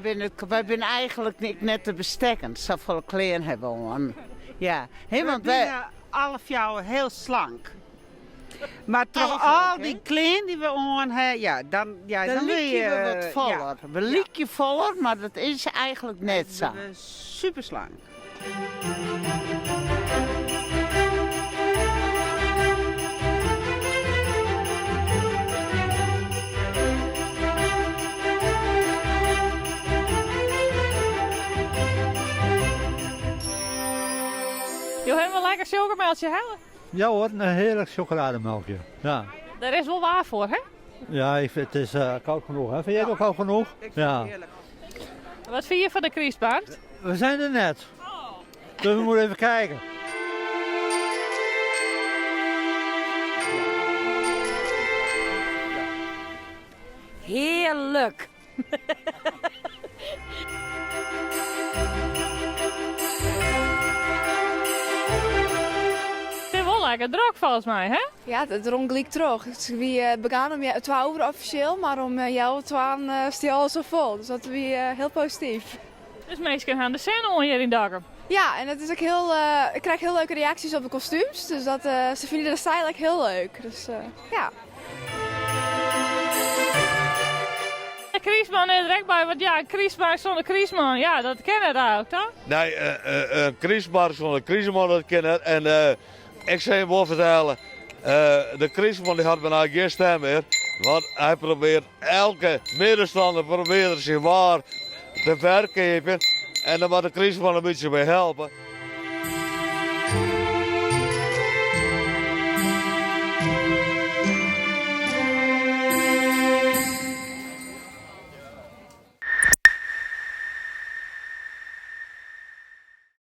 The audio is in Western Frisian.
binne, wy binne eigenlik net te bestekken, safolle klean hawwe we oan. Ja, hè, want wy binne alle fjouwer hiel slank. Mar troch al dy klean dy't we oan ha, ja, dan, ja, dan dan lykje we wat foller. Ja. We lykje foller, mar dat is eigenlik net sa. We binne super slank. Jo hawwe in lekker chocomelsje helle? Ja hoor, in hearlik chocolademelkje. Ja. Dêr is wol waar foar, hè? Ja, ik vind, it is uh, koud genoeg. Hè? Vind jij het ook koud genoeg? Ik vind ja. het heerlijk. Wat vind je van de krystmarkt? We zijn er net. Dus we moeten even kijken. Hearlik! It is wol lekker drok folgens my, hè? Ja, it rûn gelyk troch. It wie begûn om twa oere offisjeel, mar om healwei twaen stie alles al fol. Dus dat wie hiel posityf. Dus minsken ha de sin oan hjir yn Dokkum? Ja, en it is ek hiel, ik krij hiel leuke reaksjes op de kostúms. Dus dat, se fine de styl ek hiel leuk. Dus ja. De krystman is der ek by, want ja, in krystmarkt sûnder krystman, ja, dat kin net eigenlik, toch? Nee, in krystmarkt sûnder krystman, dat kin net. En ik sil jim wol fertelle, de krystman dy hat bijna gjin stim mear. Want hy probearret elke middenstander probearret syn waar te ferkeapjen. En dan moat de krystman in bytsje by helpe.